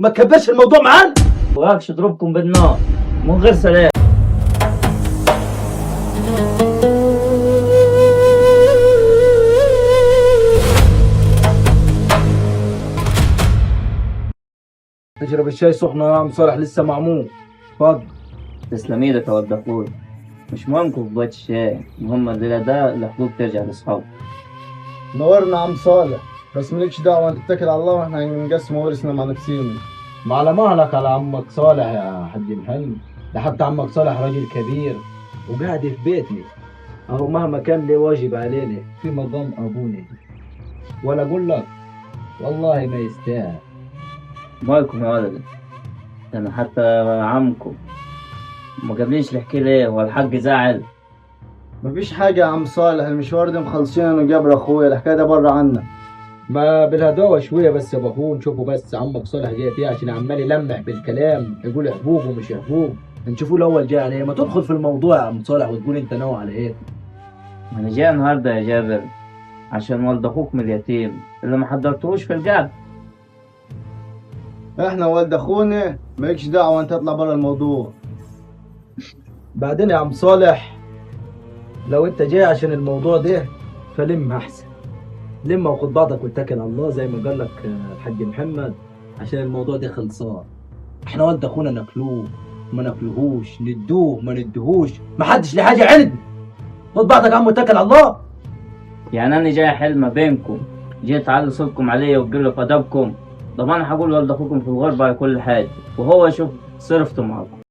ما تكبرش الموضوع معانا. وهكش اضربكم بالنار من غير سلام. تشرب الشاي سخنة يا عم صالح، لسه معمول. اتفضل. تسلم ايدك يا ولد اخوي. مش مهم كوباية الشاي، المهم الليلة ده الحبوب ترجع لاصحابه. نورنا عم صالح، بس مالكش دعوة، انت اتكل على الله واحنا هنقسم ورثنا مع نفسينا. ما على مهلك على عمك صالح يا حاج محمد، ده حتى عمك صالح راجل كبير وقاعد في بيتي اهو، مهما كان ليه واجب علينا في مقام ابونا. ولا اقول لك والله ما يستاهل. مالكم يا ولد؟ ده انا حتى عمكم ما جابليش الحكي ليه، هو الحاج زعل؟ مفيش حاجة يا عم صالح، المشوار ده مخلصين انا وجابر اخويا، الحكاية ده بره عنا. ما بالهداوة شوية بس يا ابو اخوه، نشوفه بس عمك صالح جاي فيه، عشان عمال يلمح بالكلام يقول حبوب ومش حبوب. نشوفه الاول جاي على ايه. ما تدخل في الموضوع يا عم صالح وتقول انت ناوي على ايه. انا جاي النهارده يا جابر عشان والد اخوك من اليتيم اللي ما حضرتهوش في الجاب. احنا والد اخونا مالكش دعوة، انت اطلع بره الموضوع. بعدين يا عم صالح، لو انت جاي عشان الموضوع ده فلم احسن، لم وخد بعضك واتكل على الله زي ما قال لك الحاج محمد، عشان الموضوع ده خلصان. احنا والد اخونا ناكلوه ما ناكلوهوش، ندوه ما ندهوش، ما حدش ليه حاجة عندنا. خد بعضك يا عم واتكل على الله. يعني انا جاي احل ما بينكم، جيت اعلي صوتكم عليا وتقلوا في ادبكم. طب انا هقول والد اخوكم في الغربة على كل حاجة وهو يشوف صرفته معاكم.